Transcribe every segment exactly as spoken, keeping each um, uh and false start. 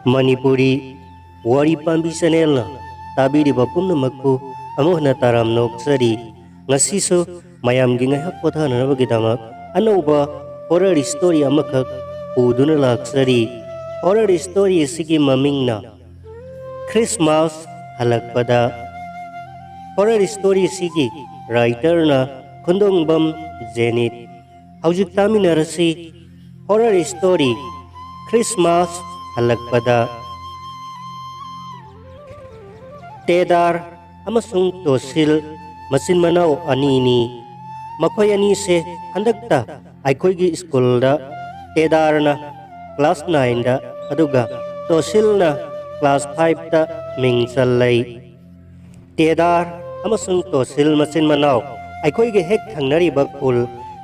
ꯃꯅꯤꯄꯨꯔꯤ ꯋꯥꯔꯤ ꯄꯥꯝꯕꯤ ꯆꯦꯅꯦꯜꯅ ꯇꯥꯕꯤꯔꯤꯕ ꯄꯨꯝꯅꯃꯛꯄꯨ ꯑꯃꯨꯛ ꯍꯟꯅ ꯇꯔꯥꯝꯅ ꯑꯣꯛꯆꯔꯤ꯫ ꯉꯁꯤꯁꯨ ꯃꯌꯥꯝꯒꯤ ꯉꯥꯏꯍꯥꯛ ꯄꯣꯊꯥꯅꯅꯕꯒꯤꯗꯃꯛ ꯑꯅꯧꯕ ꯍꯣꯔꯔ ꯁ꯭ꯇꯣꯔꯤ ꯑꯃꯈꯛ ꯄꯨꯗꯨꯅ ꯂꯥꯛꯆꯔꯤ꯫ ꯍꯣꯔꯔ ꯁ꯭ꯇꯣꯔꯤ ꯑꯁꯤꯒꯤ ꯃꯃꯤꯡꯅ ꯈ꯭ꯔꯤꯁꯃꯥꯁ ꯍꯜꯂꯛꯄꯗ꯫ ꯍꯣꯔꯔ ꯁ꯭ꯇꯣꯔꯤ ꯑꯁꯤꯒꯤ ꯔꯥꯏꯇꯔꯅ ꯈꯨꯟꯗꯣꯡꯕꯝ ꯖꯦꯅꯤꯠ꯫ ꯍꯧꯖꯤꯛ ꯇꯥꯃꯤꯟꯅꯔꯁꯤ ꯍꯣꯔꯔ ꯁ꯭ꯇꯣꯔꯤ ꯈ꯭ꯔꯤꯁꯃꯥꯁ ꯍꯜꯂꯛꯄꯗ꯫ ꯇꯦꯗꯥꯔ ꯑꯃꯁꯨꯡ ꯇꯣꯁꯤꯜ ꯃꯆꯤꯟ ꯃꯅꯥꯎ ꯑꯅꯤꯅꯤ꯫ ꯃꯈꯣꯏ ꯑꯅꯤꯁꯦ ꯍꯟꯗꯛꯇ ꯑꯩꯈꯣꯏꯒꯤ ꯁ꯭ꯀꯨꯜꯗ ꯇꯦꯗꯥꯔꯅ ꯀ꯭ꯂꯥꯁ ꯅꯥꯏꯟꯗ ꯑꯗꯨꯒ ꯇꯣꯁꯤꯜꯅ ꯀ꯭ꯂꯥꯁ ꯐꯥꯏꯚꯇ ꯃꯤꯡ ꯆꯜꯂꯦ꯫ ꯇꯦꯗꯥꯔ ꯑꯃꯁꯨꯡ ꯇꯣꯁꯤꯜ ꯃꯆꯤꯟ ꯃꯅꯥꯎ ꯑꯩꯈꯣꯏꯒꯤ ꯍꯦꯛ ꯊꯪꯅꯔꯤꯕ ꯈꯨꯜ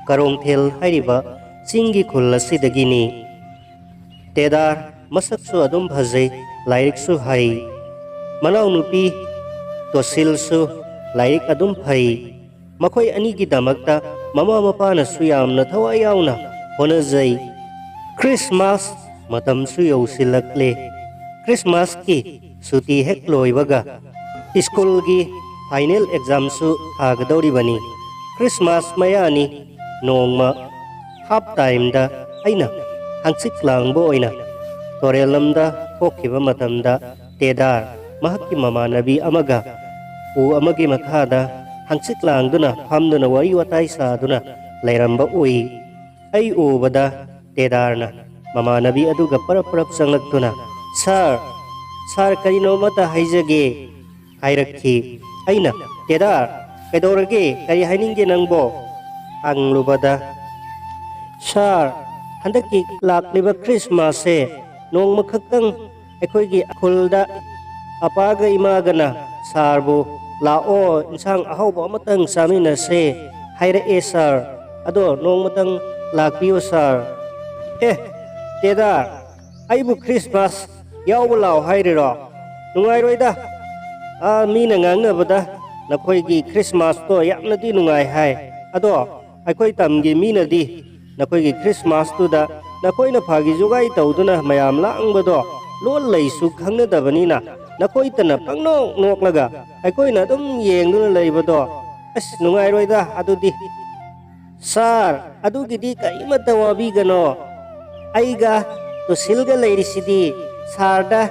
ꯀꯔꯣꯡꯊꯦꯜ ꯍꯥꯏꯔꯤꯕ ꯆꯤꯡꯒꯤ ꯈꯨꯜ ꯑꯁꯤꯗꯒꯤꯅꯤ꯫ ꯇꯦꯗꯥꯔ ꯃꯁꯛꯁꯨ ꯑꯗꯨꯝ ꯐꯖꯩ, ꯂꯥꯏꯔꯤꯛꯁꯨ ꯍꯩ꯫ ꯃꯅꯥꯎꯅꯨꯄꯤ ꯇꯣꯁꯤꯜꯁꯨ ꯂꯥꯏꯔꯤꯛ ꯑꯗꯨꯝ ꯐꯩ꯫ ꯃꯈꯣꯏ ꯑꯅꯤꯒꯤꯗꯃꯛꯇ ꯃꯃꯥ ꯃꯄꯥꯅꯁꯨ ꯌꯥꯝꯅ ꯊꯋꯥꯏ ꯌꯥꯎꯅ ꯍꯣꯠꯅꯖꯩ꯫ ꯈ꯭ꯔꯤꯁꯃꯥꯁ ꯃꯇꯝꯁꯨ ꯌꯧꯁꯤꯜꯂꯛꯂꯦ꯫ ꯈ꯭ꯔꯤꯁꯃꯥꯁꯀꯤ ꯁꯨꯇꯤ ꯍꯦꯛ ꯂꯣꯏꯕꯒ ꯁ꯭ꯀꯨꯜꯒꯤ ꯐꯥꯏꯅꯦꯜ ꯑꯦꯛꯖꯥꯝꯁꯨ ꯊꯥꯒꯗꯧꯔꯤꯕꯅꯤ꯫ ꯈ꯭ꯔꯤꯁꯃꯥꯁ ꯃꯌꯥꯅꯤ꯫ ꯅꯣꯡꯃ ꯍꯥꯞ ꯇꯥꯏꯝꯗ ꯑꯩꯅ ꯍꯪꯆꯤꯠ ꯂꯥꯡꯕ ꯑꯣꯏꯅ ꯇꯨꯔꯦꯜ ꯂꯝꯗ ꯊꯣꯛꯈꯤꯕ ꯃꯇꯝꯗ ꯇꯦꯗꯥꯔ ꯃꯍꯥꯛꯀꯤ ꯃꯃꯥꯟꯅꯕꯤ ꯑꯃꯒ ꯎ ꯑꯃꯒꯤ ꯃꯈꯥꯗ ꯍꯪꯆꯤꯠ ꯂꯥꯡꯗꯨꯅ ꯐꯝꯗꯨꯅ ꯋꯥꯔꯤ ꯋꯥꯇꯥꯏ ꯁꯥꯗꯨꯅ ꯂꯩꯔꯝꯕ ꯎꯏ꯫ ꯑꯩ ꯎꯕꯗ ꯇꯦꯗꯥꯔꯅ ꯃꯃꯥꯟꯅꯕꯤ ꯑꯗꯨꯒ ꯄꯔꯞ ꯄꯔꯞ ꯆꯪꯂꯛꯇꯨꯅ, "ꯁꯥꯔ, ꯁꯥꯔ, ꯀꯔꯤꯅꯣ ꯑꯃꯇ ꯍꯥꯏꯖꯒꯦ" ꯍꯥꯏꯔꯛꯈꯤ꯫ ꯑꯩꯅ, "ꯇꯦꯗꯥꯔ, ꯀꯩꯗꯧꯔꯒꯦ? ꯀꯔꯤ ꯍꯥꯏꯅꯤꯡꯒꯦ ꯅꯪꯕꯣ?" ꯍꯪꯂꯨꯕꯗ, "ꯁꯥꯔ, ꯍꯟꯗꯛꯀꯤ ꯂꯥꯛꯂꯤꯕ ꯈ꯭ꯔꯤꯁꯃꯥꯁꯁꯦ ꯅꯣꯡꯃ ꯈꯛꯇꯪ ꯑꯩꯈꯣꯏꯒꯤ ꯈꯨꯜꯗ ꯑꯄꯥꯒ ꯏꯃꯥꯒꯅ ꯁꯥꯔꯕꯨ ꯂꯥꯛꯑꯣ, ꯏꯟꯁꯥꯡ ꯑꯍꯥꯎꯕ ꯑꯃꯇꯪ ꯆꯥꯃꯤꯟꯅꯁꯦ ꯍꯥꯏꯔꯛꯑꯦ ꯁꯥꯔ꯫ ꯑꯗꯣ ꯅꯣꯡꯃꯇꯪ ꯂꯥꯛꯄꯤꯌꯨ ꯁꯥꯔ꯫" "ꯑꯦ, ꯇꯦꯗꯥꯔ, ꯑꯩꯕꯨ ꯈ꯭ꯔꯤꯁꯃꯥꯁ ꯌꯥꯎꯕ ꯂꯥꯛꯑꯣ ꯍꯥꯏꯔꯤꯔꯣ? ꯅꯨꯡꯉꯥꯏꯔꯣꯏꯗ꯫ ꯑꯥ, ꯃꯤꯅ ꯉꯥꯡꯅꯕꯗ ꯅꯈꯣꯏꯒꯤ ꯈ꯭ꯔꯤꯁꯃꯥꯁꯇꯣ ꯌꯥꯝꯅꯗꯤ ꯅꯨꯡꯉꯥꯏ ꯍꯥꯏ꯫ ꯑꯗꯣ ꯑꯩꯈꯣꯏ ꯇꯝꯒꯤ ꯃꯤꯅꯗꯤ ꯅꯈꯣꯏꯒꯤ ꯈ꯭ꯔꯤꯁꯃꯥꯁꯇꯨꯗ ꯅꯈꯣꯏꯅ ꯐꯥꯒꯤ ꯖꯨꯒꯥꯏ ꯇꯧꯗꯨꯅ ꯃꯌꯥꯝ ꯂꯥꯡꯕꯗꯣ ꯂꯣꯟ ꯂꯩꯁꯨ ꯈꯪꯅꯗꯕꯅꯤꯅ ꯅꯈꯣꯏꯇꯅ ꯄꯪꯅꯣꯛ ꯅꯣꯛꯂꯒ ꯑꯩꯈꯣꯏꯅ ꯑꯗꯨꯝ ꯌꯦꯡꯗꯨꯅ ꯂꯩꯕꯗꯣ ꯑꯁ ꯅꯨꯡꯉꯥꯏꯔꯣꯏꯗ ꯑꯗꯨꯗꯤ꯫ ꯁꯥꯔ, ꯑꯗꯨꯒꯤꯗꯤ ꯀꯔꯤꯃꯠꯇ ꯋꯥꯕꯤꯒꯅꯣ꯫ ꯑꯩꯒ ꯇꯨꯁꯤꯜꯒ ꯂꯩꯔꯤꯁꯤꯗꯤ ꯁꯥꯔꯗ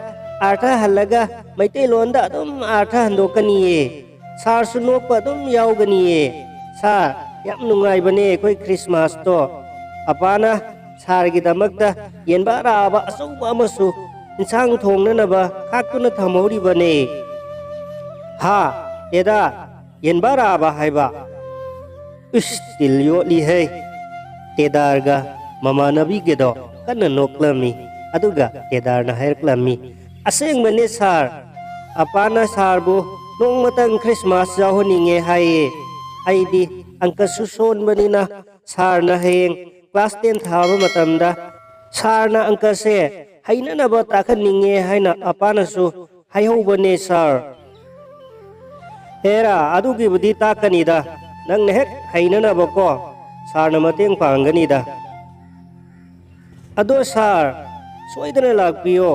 ꯑꯥꯔꯊ ꯍꯜꯂꯒ ꯃꯩꯇꯩꯂꯣꯟꯗ ꯑꯗꯨꯝ ꯑꯥꯔꯊ ꯍꯟꯗꯣꯛꯀꯅꯤꯌꯦ꯫ ꯁꯥꯔꯁꯨ ꯅꯣꯛꯄ ꯑꯗꯨꯝ ꯌꯥꯎꯒꯅꯤꯌꯦ꯫ ꯁꯥꯔ, ꯌꯥꯝ ꯅꯨꯡꯉꯥꯏꯕꯅꯦ ꯑꯩꯈꯣꯏ ꯈ꯭ꯔꯤꯁꯃꯥꯁꯇꯣ꯫ ꯑꯄꯥꯅ ꯁꯥꯔꯒꯤꯗꯃꯛꯇ ꯌꯦꯟꯕꯥꯔꯥꯕ ꯑꯆꯧꯕ ꯑꯃꯁꯨ ꯏꯟꯁꯥꯡ ꯊꯣꯡꯅꯅꯕ ꯈꯥꯛꯇꯨꯅ ꯊꯝꯍꯧꯔꯤꯕꯅꯦ꯫ ꯍꯥ, ꯇꯦꯗꯥ, ꯌꯦꯟꯕꯥꯔꯥꯕ ꯍꯥꯏꯕ? ꯏꯁ, ꯇꯤꯜ ꯌꯣꯠꯂꯤꯍꯦ꯫ ꯇꯦꯗꯥꯔꯒ ꯃꯃꯥꯟꯅꯕꯤꯒꯗꯣ ꯀꯟꯅ ꯅꯣꯛꯂꯝꯃꯤ꯫ ꯑꯗꯨꯒ ꯇꯦꯗꯥꯔꯅ ꯍꯥꯏꯔꯛꯂꯝꯃꯤ, "ꯑꯁꯦꯡꯕꯅꯦ ꯁꯥꯔ, ꯑꯄꯥꯅ ꯁꯥꯔꯕꯨ ꯅꯣꯡꯃꯇꯪ ꯈ꯭ꯔꯤꯁꯃꯥꯁ ꯌꯥꯎꯍꯟꯅꯤꯡꯉꯦ ꯍꯥꯏꯌꯦ꯫ ꯑꯩꯗꯤ ꯑꯪꯀꯁꯨ ꯁꯣꯟꯕꯅꯤꯅ ꯁꯥꯔꯅ ꯍꯌꯦꯡ ꯀ꯭ꯂꯥꯁ ꯇꯦꯟ ꯊꯥꯕ ꯃꯇꯝꯗ ꯁꯥꯔꯅ ꯑꯪꯀꯁꯦ ꯍꯩꯅꯅꯕ ꯇꯥꯛꯍꯟꯅꯤꯡꯉꯦ ꯍꯥꯏꯅ ꯑꯄꯥꯅꯁꯨ ꯍꯥꯏꯍꯧꯕꯅꯦ ꯁꯥꯔ꯫" "ꯍꯦꯔꯥ, ꯑꯗꯨꯒꯤꯕꯨꯗꯤ ꯇꯥꯛꯀꯅꯤꯗ, ꯅꯪꯅ ꯍꯦꯛ ꯍꯩꯅꯅꯕꯀꯣ ꯁꯥꯔꯅ ꯃꯇꯦꯡ ꯄꯥꯡꯒꯅꯤꯗ꯫ ꯑꯗꯣ ꯁꯥꯔ, ꯁꯣꯏꯗꯅ ꯂꯥꯛꯄꯤꯌꯣ꯫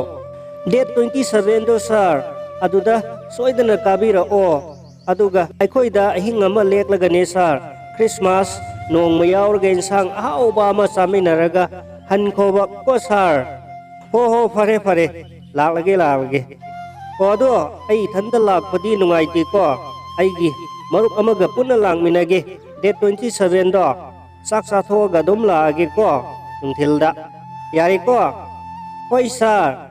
ꯗꯦꯠ ꯇ꯭ꯋꯦꯟꯇꯤ ꯁꯚꯦꯟꯗꯣ ꯁꯥꯔ, ꯑꯗꯨꯗ ꯁꯣꯏꯗꯅ ꯀꯥꯕꯤꯔꯛꯑꯣ꯫ ꯑꯗꯨꯒ ꯑꯩꯈꯣꯏꯗ ꯑꯍꯤꯡ ꯑꯃ ꯂꯦꯛꯂꯒꯅꯦ ꯁꯥꯔ, ꯈ꯭ꯔꯤꯁꯃꯥꯁ ꯅꯣꯡꯃ ꯌꯥꯎꯔꯒ ꯏꯟꯁꯥꯡ ꯑꯍꯥꯎꯕ ꯑꯃ ꯆꯥꯃꯤꯟꯅꯔꯒ ꯍꯟꯈꯣꯕ ꯀꯣ ꯁꯥꯔ꯫" "ꯍꯣ ꯍꯣ, ꯐꯔꯦ ꯐꯔꯦ, ꯂꯥꯛꯂꯒꯦ ꯂꯥꯛꯂꯒꯦ꯫ ꯑꯣ, ꯑꯗꯣ ꯑꯩ ꯏꯊꯟꯇ ꯂꯥꯛꯄꯗꯤ ꯅꯨꯡꯉꯥꯏꯇꯦꯀꯣ, ꯑꯩꯒꯤ ꯃꯔꯨꯞ ꯑꯃꯒ ꯄꯨꯟꯅ ꯂꯥꯛꯃꯤꯟꯅꯒꯦ꯫ ꯗꯦꯠ ꯇ꯭ꯋꯦꯟꯇꯤ ꯁꯚꯦꯟꯗꯣ ꯆꯥꯛ ꯆꯥꯊꯣꯛꯑꯒ ꯑꯗꯨꯝ ꯂꯥꯛꯑꯒꯦꯀꯣ, ꯅꯨꯡꯊꯤꯜꯗ꯫ ꯌꯥꯔꯦꯀꯣ?" "ꯍꯣꯏ ꯁꯥꯔ꯫"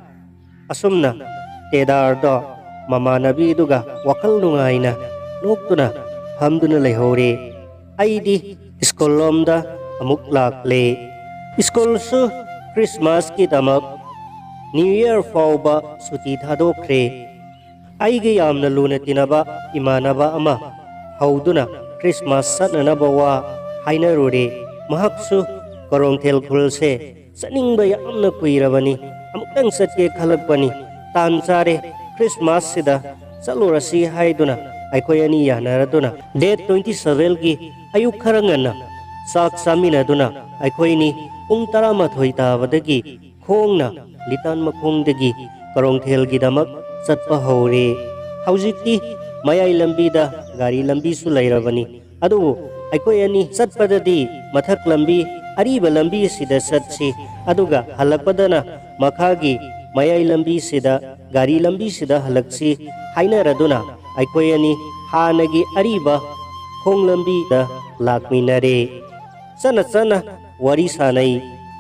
ꯑꯁꯨꯝꯅ ꯇꯦꯗꯥꯔꯗꯣ ꯃꯃꯥꯟꯅꯕꯤꯗꯨꯒ ꯋꯥꯈꯜ ꯅꯨꯡꯉꯥꯏꯅ ꯅꯣꯛꯇꯨꯅ ꯐꯝꯗꯨꯅ ꯂꯩꯍꯧꯔꯦ꯫ ꯑꯩꯗꯤ ꯁ꯭ꯀꯨꯜ ꯂꯣꯝꯗ ꯑꯃꯨꯛ ꯂꯥꯛꯂꯦ꯫ ꯁ꯭ꯀꯨꯜꯁꯨ ꯈ꯭ꯔꯤꯁꯃꯥꯁꯀꯤꯗꯃꯛ ꯅ꯭ꯌꯨ ꯌꯔ ꯐꯥꯎꯕ ꯁꯨꯇꯤ ꯊꯥꯗꯣꯛꯈ꯭ꯔꯦ꯫ ꯑꯩꯒ ꯌꯥꯝꯅ ꯂꯨꯅ ꯇꯤꯟꯅꯕ ꯏꯃꯥꯟꯅꯕ ꯑꯃ ꯍꯧꯗꯨꯅ ꯈ꯭ꯔꯤꯁꯃꯥꯁ ꯆꯠꯅꯅꯕ ꯋꯥ ꯍꯥꯏꯅꯔꯨꯔꯦ꯫ ꯃꯍꯥꯛꯁꯨ ꯀꯣꯔꯣꯡꯊꯦꯜ ꯈꯨꯜꯁꯦ ꯆꯠꯅꯤꯡꯕ ꯌꯥꯝꯅ ꯀꯨꯏꯔꯕꯅꯤ, ꯑꯃꯨꯛꯇꯪ ꯆꯠꯀꯦ ꯈꯜꯂꯛꯄꯅꯤ꯫ ꯇꯥꯟ ꯆꯥꯔꯦ, ꯈ꯭ꯔꯤꯁꯃꯥꯁꯁꯤꯗ ꯆꯠꯂꯨꯔꯁꯤ ꯍꯥꯏꯗꯨꯅ ꯑꯩꯈꯣꯏ ꯑꯅꯤ ꯌꯥꯅꯔꯗꯨꯅ ꯗꯦꯠ ꯇ꯭ꯋꯦꯟꯇꯤ ꯁꯚꯦꯟꯒꯤ ꯑꯌꯨꯛ ꯈꯔ ꯉꯟꯅ ꯆꯥꯛ ꯆꯥꯃꯤꯟꯅꯗꯨꯅ ꯑꯩꯈꯣꯏꯅꯤ ꯄꯨꯡ ꯇꯔꯥꯃꯥꯊꯣꯏ ꯇꯥꯕꯗꯒꯤ ꯈꯣꯡꯅ ꯂꯤꯇꯥꯟ ꯃꯈꯣꯡꯗꯒꯤ ꯀꯔꯣꯡꯊꯦꯜꯒꯤꯗꯃꯛ ꯆꯠꯄ ꯍꯧꯔꯦ꯫ ꯍꯧꯖꯤꯛꯇꯤ ꯃꯌꯥꯏ ꯂꯝꯕꯤꯗ ꯒꯥꯔꯤ ꯂꯝꯕꯤꯁꯨ ꯂꯩꯔꯕꯅꯤ꯫ ꯑꯗꯨꯕꯨ ꯑꯩꯈꯣꯏ ꯑꯅꯤ ꯆꯠꯄꯗꯗꯤ ꯃꯊꯛ ꯂꯝꯕꯤ, ꯑꯔꯤꯕ ꯂꯝꯕꯤ ꯑꯁꯤꯗ ꯆꯠꯁꯤ, ꯑꯗꯨꯒ ꯍꯜꯂꯛꯄꯗꯅ ꯃꯈꯥꯒꯤ ꯃꯌꯥꯏ ꯂꯝꯕꯤꯁꯤꯗ, ꯒꯥꯔꯤ ꯂꯝꯕꯤꯁꯤꯗ ꯍꯜꯂꯛꯁꯤ ꯍꯥꯏꯅꯔꯗꯨꯅ ꯑꯩꯈꯣꯏ ꯑꯅꯤ ꯍꯥꯟꯅꯒꯤ ꯑꯔꯤꯕ ꯈꯣꯡ ꯂꯝꯕꯤꯗ ꯂꯥꯛꯃꯤꯟꯅꯔꯦ꯫ ꯆꯠꯅ ꯆꯠꯅ ꯋꯥꯔꯤ ꯁꯥꯅꯩ꯫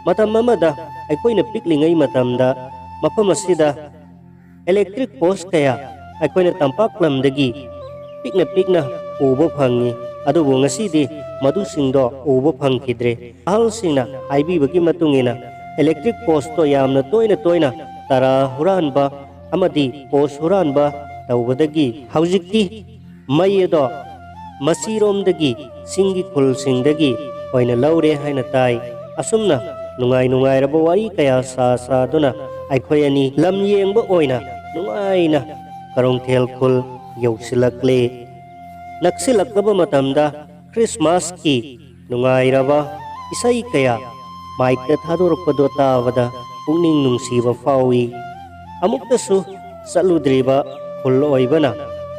ꯃꯇꯝ ꯑꯃꯗ ꯑꯩꯈꯣꯏꯅ ꯄꯤꯛꯂꯤꯉꯩ ꯃꯇꯝꯗ ꯃꯐꯝ ꯑꯁꯤꯗ electric post ꯀꯌꯥ ꯑꯩꯈꯣꯏꯅ ꯇꯝꯄꯥꯛ ꯂꯝꯗꯒꯤ ꯄꯤꯛꯅ ꯄꯤꯛꯅ ꯎꯕ ꯐꯪꯉꯤ꯫ ꯑꯗꯨꯕꯨ ꯉꯁꯤꯗꯤ ꯃꯗꯨꯁꯤꯡꯗꯣ ꯎꯕ ꯐꯪꯈꯤꯗ꯭ꯔꯦ꯫ ꯑꯍꯜꯁꯤꯡꯅ ꯍꯥꯏꯕꯤꯕꯒꯤ ꯃꯇꯨꯡ ꯏꯟꯅ, electric post ꯇꯣ ꯌꯥꯝꯅ ꯇꯣꯏꯅ ꯇꯣꯏꯅ ꯇꯔꯥ ꯍꯨꯔꯥꯟꯕ ꯑꯃꯗꯤ post ꯍꯨꯔꯥꯟꯕ ꯇꯧꯕꯗꯒꯤ ꯍꯧꯖꯤꯛꯇꯤ ꯃꯩ ꯑꯗꯣ ꯃꯁꯤꯔꯣꯝꯗꯒꯤ, ꯆꯤꯡꯒꯤ ꯈꯨꯜꯁꯤꯡꯗꯒꯤ ꯑꯣꯏꯅ ꯂꯧꯔꯦ ꯍꯥꯏꯅ ꯇꯥꯏ꯫ ꯑꯁꯨꯝꯅ ꯅꯨꯡꯉꯥꯏ ꯅꯨꯡꯉꯥꯏꯔꯕ ꯋꯥꯔꯤ ꯀꯌꯥ ꯁꯥ ꯁꯥꯗꯨꯅ ꯑꯩꯈꯣꯏ ꯑꯅꯤ ꯂꯝ ꯌꯦꯡꯕ ꯑꯣꯏꯅ ꯅꯨꯡꯉꯥꯏꯅ ꯀꯔꯣꯡꯊꯦꯜ ꯈꯨꯜ ꯌꯧꯁꯤꯜꯂꯛꯂꯦ꯫ ꯅꯛꯁꯤꯜꯂꯛꯂꯕ ꯃꯇꯝꯗ ꯈ꯭ꯔꯤꯁꯃꯥꯁꯀꯤ ꯅꯨꯡꯉꯥꯏꯔꯕ ꯏꯁꯩ ꯀꯌꯥ ꯃꯥꯏꯛꯇ ꯊꯥꯗꯣꯔꯛꯄꯗꯣ ꯇꯥꯕꯗ ꯄꯨꯛꯅꯤꯡ ꯅꯨꯡꯁꯤꯕ ꯐꯥꯎꯏ꯫ ꯑꯃꯨꯛꯇꯁꯨ ꯆꯠꯂꯨꯗ꯭ꯔꯤꯕ ꯈꯨꯜ ꯑꯣꯏꯕꯅ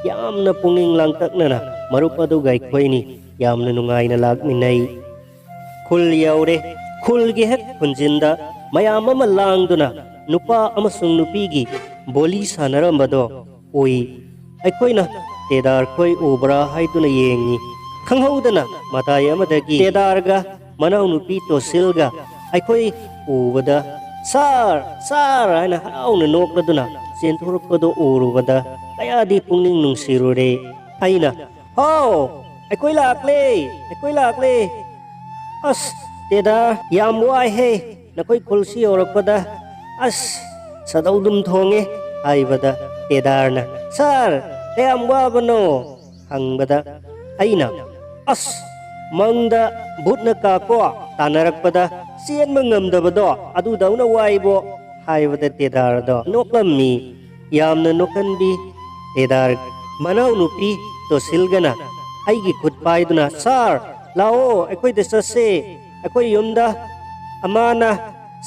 ꯌꯥꯝꯅ ꯄꯨꯛꯅꯤꯡ ꯂꯥꯡꯇꯛꯅꯅ ꯃꯔꯨꯞ ꯑꯗꯨꯒ ꯑꯩꯈꯣꯏꯅꯤ ꯌꯥꯝꯅ ꯅꯨꯡꯉꯥꯏꯅ ꯂꯥꯛꯃꯤꯟꯅꯩ꯫ ꯈꯨꯜ ꯌꯧꯔꯦ꯫ ꯈꯨꯜꯒꯤ ꯍꯦꯛ ꯈꯨꯟꯖꯤꯟꯗ ꯃꯌꯥꯝ ꯑꯃ ꯂꯥꯡꯗꯨꯅ ꯅꯨꯄꯥ ꯑꯃꯁꯨꯡ ꯅꯨꯄꯤꯒꯤ ꯕꯣꯂꯤ ꯁꯥꯟꯅꯔꯝꯕꯗꯣ ꯎꯏ꯫ ꯑꯩꯈꯣꯏꯅ ꯇꯦꯗꯥꯔ ꯈꯣꯏ ꯎꯕ꯭ꯔꯥ ꯍꯥꯏꯗꯨꯅ ꯌꯦꯡꯉꯤ꯫ ꯈꯪꯍꯧꯗꯅ ꯃꯇꯥꯏ ꯑꯃꯗꯒꯤ ꯇꯦꯗꯥꯔꯒ ꯃꯅꯥꯎꯅꯨꯄꯤ ꯇꯣꯁꯤꯜꯒ ꯑꯩꯈꯣꯏ ꯎꯕꯗ, "ꯁꯥꯔ! ꯁꯥꯔ!" ꯍꯥꯏꯅ ꯍꯔꯥꯎꯅ ꯅꯣꯛꯂꯗꯨꯅ ꯆꯦꯟꯊꯣꯔꯛꯄꯗꯨ ꯎꯔꯨꯕꯗ ꯀꯌꯥꯗꯤ ꯄꯨꯛꯅꯤꯡ ꯅꯨꯡꯁꯤꯔꯨꯔꯦ꯫ ꯑꯩꯅ, "ꯍꯥꯎ! ꯑꯩꯈꯣꯏ ꯂꯥꯛꯂꯦ! ꯑꯩꯈꯣꯏ ꯂꯥꯛꯂꯦ! ꯑꯁ, ꯇꯦꯗꯥꯔ, ꯌꯥꯝ ꯋꯥꯏꯍꯦ ꯅꯈꯣꯏ ꯈꯨꯜꯁꯤ ꯌꯧꯔꯛꯄꯗ꯫ ꯑꯁ, ꯁꯗꯧꯗꯨꯝ ꯊꯣꯡꯉꯦ!" ꯍꯥꯏꯕꯗ ꯇꯦꯗꯥꯔꯅ, "ꯁꯥꯔ, ꯀꯌꯥꯝ ꯋꯥꯕꯅꯣ?" ꯍꯪꯕꯗ ꯑꯩꯅ, "ꯑꯁ, ꯃꯪꯗ ꯚꯨꯠꯅ ꯀꯥꯀꯣ ꯇꯥꯟꯅꯔꯛꯄꯗ ꯆꯦꯟꯕ ꯉꯝꯗꯕꯗꯣ ꯑꯗꯨꯗꯧꯅ ꯋꯥꯏꯕꯣ" ꯍꯥꯏꯕꯗ ꯇꯦꯗꯥꯔꯗꯣ ꯅꯣꯛꯂꯝꯃꯤ꯫ ꯌꯥꯝꯅ ꯅꯣꯛꯀꯟꯕꯤ ꯇꯦꯗꯥꯔ ꯃꯅꯥꯎꯅꯨꯄꯤ ꯇꯣꯁꯤꯜꯒꯅ ꯑꯩꯒꯤ ꯈꯨꯠ ꯄꯥꯏꯗꯨꯅ, "ꯁꯥꯔ, ꯂꯥꯛꯑꯣ, ꯑꯩꯈꯣꯏꯗ ꯆꯠꯁꯦ꯫ ꯑꯩꯈꯣꯏ ꯌꯨꯝꯗ ꯑꯃꯥꯅ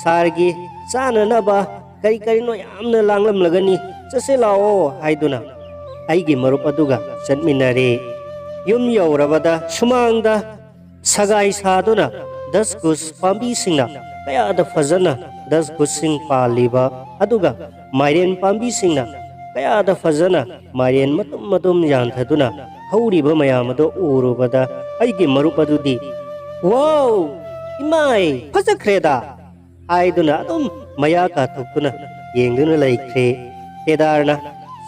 ꯁꯥꯔꯒꯤ ꯆꯥꯅꯅꯕ ꯀꯔꯤ ꯀꯔꯤꯅꯣ ꯌꯥꯝꯅ ꯂꯥꯡꯂꯝꯂꯒꯅꯤ, ꯆꯠꯁꯦ ꯂꯥꯛꯑꯣ" ꯍꯥꯏꯗꯨꯅ ꯑꯩꯒꯤ ꯃꯔꯨꯞ ꯑꯗꯨꯒ ꯆꯠꯃꯤꯟꯅꯔꯦ꯫ ꯌꯨꯝ ꯌꯧꯔꯕꯗ ꯁꯨꯃꯥꯡꯗ ꯁꯒꯥꯏ ꯁꯥꯗꯨꯅ ꯗꯁꯀꯨꯁ ꯄꯥꯝꯕꯤꯁꯤꯡꯅ ꯀꯌꯥꯗ ꯐꯖꯅ ꯗꯁꯀꯨꯁꯁꯤꯡ ꯄꯥꯜꯂꯤꯕ, ꯑꯗꯨꯒ ꯃꯥꯏꯔꯦꯟ ꯄꯥꯝꯕꯤꯁꯤꯡꯅ ꯀꯌꯥꯗ ꯐꯖꯅ ꯃꯥꯏꯔꯦꯟ ꯃꯇꯨꯝ ꯃꯇꯨꯝ ꯌꯥꯟꯊꯗꯨꯅ ꯍꯧꯔꯤꯕ ꯃꯌꯥꯝ ꯑꯗꯨ ꯎꯔꯨꯕꯗ, ꯑꯩꯒꯤ ꯃꯔꯨꯞ ꯑꯗꯨꯗꯤ, "ꯋꯥꯎ, ꯏꯃꯥꯏ, ꯐꯖꯈ꯭ꯔꯦꯗ!" ꯍꯥꯏꯗꯨꯅ ꯑꯗꯨꯝ ꯃꯌꯥ ꯀꯥꯊꯣꯛꯇꯨꯅ ꯌꯦꯡꯗꯨꯅ ꯂꯩꯈ꯭ꯔꯦ꯫ ꯀꯦꯗꯥꯔꯅ,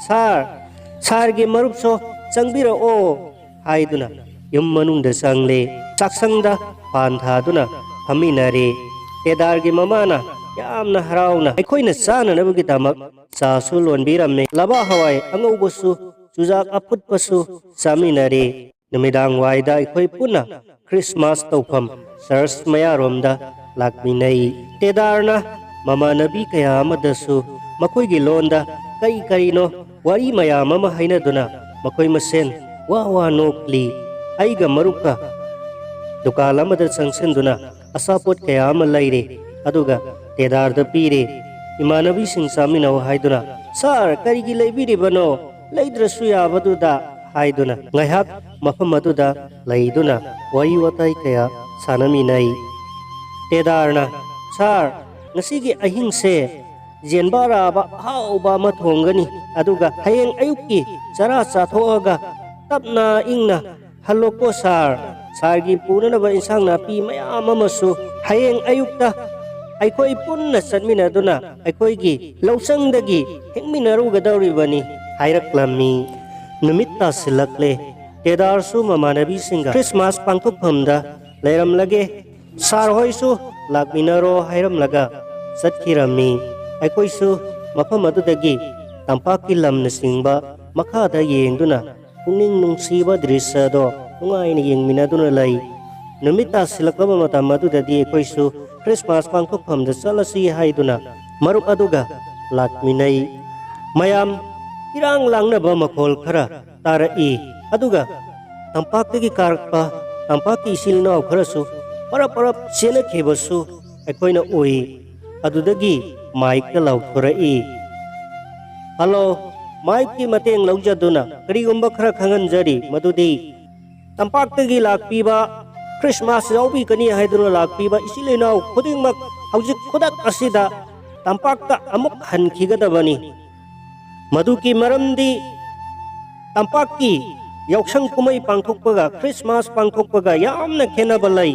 "ꯁꯥꯔ, ꯁꯥꯔꯒꯤ ꯃꯔꯨꯞꯁꯨ ꯆꯪꯕꯤꯔꯛꯑꯣ" ꯍꯥꯏꯗꯨꯅ ꯌꯨꯝ ꯃꯅꯨꯡꯗ ꯆꯪꯂꯦ꯫ ꯆꯥꯛꯁꯪꯗ ꯐꯥꯟ ꯊꯥꯗꯨꯅ ꯐꯝꯃꯤꯟꯅꯔꯦ꯫ ꯀꯦꯗꯥꯔꯒꯤ ꯃꯃꯥꯅ ꯌꯥꯝꯅ ꯍꯔꯥꯎꯅ ꯑꯩꯈꯣꯏꯅ ꯆꯥꯅꯅꯕꯒꯤꯗꯃꯛ ꯆꯥꯁꯨ ꯂꯣꯟꯕꯤꯔꯝꯃꯦ꯫ ꯂꯕꯥ ꯍꯋꯥꯏ ꯑꯉꯧꯕꯁꯨ, ꯆꯨꯖꯥꯛ ꯑꯐꯨꯠꯄꯁꯨ ꯆꯥꯃꯤꯟꯅꯔꯦ꯫ ꯅꯨꯃꯤꯗꯥꯡ ꯋꯥꯏꯗ ꯑꯩꯈꯣꯏ ꯄꯨꯟꯅ ꯈ꯭ꯔꯤꯁꯃꯥꯁ ꯇꯧꯐꯝ ꯆꯔꯆ ꯃꯌꯥꯔꯣꯝꯗ ꯂꯥꯛꯃꯤꯟꯅꯩ꯫ ꯀꯦꯗꯥꯔꯅ ꯃꯃꯥꯟꯅꯕꯤ ꯀꯌꯥ ꯑꯃꯗꯁꯨ ꯃꯈꯣꯏꯒꯤ ꯂꯣꯟꯗ ꯀꯔꯤ ꯀꯔꯤꯅꯣ ꯋꯥꯔꯤ ꯃꯌꯥꯝ ꯑꯃ ꯍꯥꯏꯅꯗꯨꯅ ꯃꯈꯣꯏ ꯃꯁꯦꯟ ꯋꯥ ꯋꯥ ꯅꯣꯛꯂꯤ꯫ ꯑꯩꯒ ꯃꯔꯨꯞꯀ ꯗꯨꯀꯥꯟ ꯑꯃꯗ ꯆꯪꯁꯤꯟꯗꯨꯅ ꯑꯆꯥꯄꯣꯠ ꯀꯌꯥ ꯑꯃ ꯂꯩꯔꯦ, ꯑꯗꯨꯒ ꯀꯦꯗꯥꯔꯗ ꯄꯤꯔꯦ꯫ ꯏꯃꯥꯟꯅꯕꯤꯁꯤꯡ ꯆꯥꯃꯤꯟꯅꯧ ꯍꯥꯏꯗꯨꯅ, "ꯁꯥꯔ, ꯀꯔꯤꯒꯤ ꯂꯩꯕꯤꯔꯤꯕꯅꯣ? ꯂꯩꯗ꯭ꯔꯁꯨ ꯌꯥꯕꯗꯨꯗ" ꯍꯥꯏꯗꯨꯅ ꯉꯥꯏꯍꯥꯛ ꯃꯐꯝ ꯑꯗꯨꯗ ꯂꯩꯗꯨꯅ ꯋꯥꯔꯤ ꯋꯥꯇꯥꯏ ꯀꯌꯥ ꯁꯥꯟꯅꯃꯤꯟꯅꯩ꯫ ꯀꯦꯗꯥꯔꯅ, "ꯁꯥꯔ, ꯉꯁꯤꯒꯤ ꯑꯍꯤꯡꯁꯦ ꯖꯦꯟꯕꯥꯔꯥꯕ ꯑꯍꯥꯎꯕ ꯑꯃ ꯊꯣꯡꯒꯅꯤ, ꯑꯗꯨꯒ ꯍꯌꯦꯡ ꯑꯌꯨꯛꯀꯤ ꯆꯔꯥ ꯆꯥꯊꯣꯛꯑꯒ ꯇꯞꯅ ꯏꯪꯅ ꯍꯜꯂꯣꯀꯣ ꯁꯥꯔ꯫ ꯁꯥꯔꯒꯤ ꯄꯨꯅꯅꯕ ꯏꯟꯁꯥꯡ ꯅꯥꯄꯤ ꯃꯌꯥꯝ ꯑꯃꯁꯨ ꯍꯌꯦꯡ ꯑꯌꯨꯛꯇ ꯑꯩꯈꯣꯏ ꯄꯨꯟꯅ ꯆꯠꯃꯤꯟꯅꯗꯨꯅ ꯑꯩꯈꯣꯏꯒꯤ ꯂꯧꯁꯪꯗꯒꯤ ꯍꯦꯛꯃꯤꯟꯅꯔꯨꯒꯗꯧꯔꯤꯕꯅꯤ" ꯍꯥꯏꯔꯛꯂꯝꯃꯤ꯫ ꯅꯨꯃꯤꯠ ꯇꯥꯁꯤꯜꯂꯛꯂꯦ꯫ ꯀꯦꯗꯥꯔꯁꯨ ꯃꯃꯥꯟꯅꯕꯤꯁꯤꯡꯒ ꯈ꯭ꯔꯤꯁꯃꯥꯁ ꯄꯥꯡꯊꯣꯛꯐꯝꯗ ꯂꯩꯔꯝꯂꯒꯦ, ꯁꯥꯔ ꯍꯣꯏꯁꯨ ꯂꯥꯛꯃꯤꯟꯅꯔꯣ ꯍꯥꯏꯔꯝꯂꯒ ꯆꯠꯈꯤꯔꯝꯃꯤ꯫ ꯑꯩꯈꯣꯏꯁꯨ ꯃꯐꯝ ꯑꯗꯨꯗꯒꯤ ꯇꯝꯄꯥꯛꯀꯤ ꯂꯝꯅꯆꯤꯡꯕ ꯃꯈꯥꯗ ꯌꯦꯡꯗꯨꯅ ꯄꯨꯛꯅꯤꯡ ꯅꯨꯡꯁꯤꯕ ꯗ꯭ꯔꯤꯁ꯭ꯌꯗꯣ ꯅꯨꯡꯉꯥꯏꯅ ꯌꯦꯡꯃꯤꯟꯅꯗꯨꯅ ꯂꯩ꯫ ꯅꯨꯃꯤꯠ ꯇꯥꯁꯤꯜꯂꯛꯂꯕ ꯃꯇꯝ ꯑꯗꯨꯗꯗꯤ ꯑꯩꯈꯣꯏꯁꯨ ꯈ꯭ꯔꯤꯁꯃꯥꯁ ꯄꯥꯡꯊꯣꯛꯐꯝꯗ ꯆꯠꯂꯁꯤ ꯍꯥꯏꯗꯨꯅ ꯃꯔꯨꯞ ꯑꯗꯨꯒ ꯂꯥꯛꯃꯤꯟꯅꯩ꯫ ꯃꯌꯥꯝ ꯏꯔꯥꯡ ꯂꯥꯡꯅꯕ ꯃꯈꯣꯜ ꯈꯔ ꯇꯥꯔꯛꯏ, ꯑꯗꯨꯒ ꯇꯝꯄꯥꯛꯇꯒꯤ ꯀꯥꯔꯛꯄ ꯇꯝꯄꯥꯛꯀꯤ ꯏꯆꯤꯜ ꯏꯅꯥꯎ ꯈꯔꯁꯨ ꯄꯔꯞ ꯄꯔꯞ ꯆꯦꯟꯅꯈꯤꯕꯁꯨ ꯑꯩꯈꯣꯏꯅ ꯎꯏ꯫ ꯑꯗꯨꯗꯒꯤ ꯃꯥꯏꯛꯇ ꯂꯥꯎꯊꯣꯔꯛꯏ, "ꯍꯜꯂꯣ!" ꯃꯥꯏꯛꯀꯤ ꯃꯇꯦꯡ ꯂꯧꯖꯗꯨꯅ ꯀꯔꯤꯒꯨꯝꯕ ꯈꯔ ꯈꯪꯍꯟꯖꯔꯤ, ꯃꯗꯨꯗꯤ ꯇꯝꯄꯥꯛꯇꯒꯤ ꯂꯥꯛꯄꯤꯕ, ꯈ꯭ꯔꯤꯁꯃꯥꯁ ꯌꯥꯎꯕꯤꯒꯅꯤ ꯍꯥꯏꯗꯨꯅ ꯂꯥꯛꯄꯤꯕ ꯏꯆꯤꯜ ꯏꯅꯥꯎ ꯈꯨꯗꯤꯡꯃꯛ ꯍꯧꯖꯤꯛ ꯈꯨꯗꯛ ꯑꯁꯤꯗ ꯇꯝꯄꯥꯛꯇ ꯑꯃꯨꯛ ꯍꯟꯈꯤꯒꯗꯕꯅꯤ꯫ ꯃꯗꯨꯒꯤ ꯃꯔꯝꯗꯤ ꯇꯝꯄꯥꯛꯀꯤ ꯌꯥꯎꯁꯪ ꯀꯨꯝꯍꯩ ꯄꯥꯡꯊꯣꯛꯄꯒ ꯈ꯭ꯔꯤꯁꯃꯥꯁ ꯄꯥꯡꯊꯣꯛꯄꯒ ꯌꯥꯝꯅ ꯈꯦꯠꯅꯕ ꯂꯩ꯫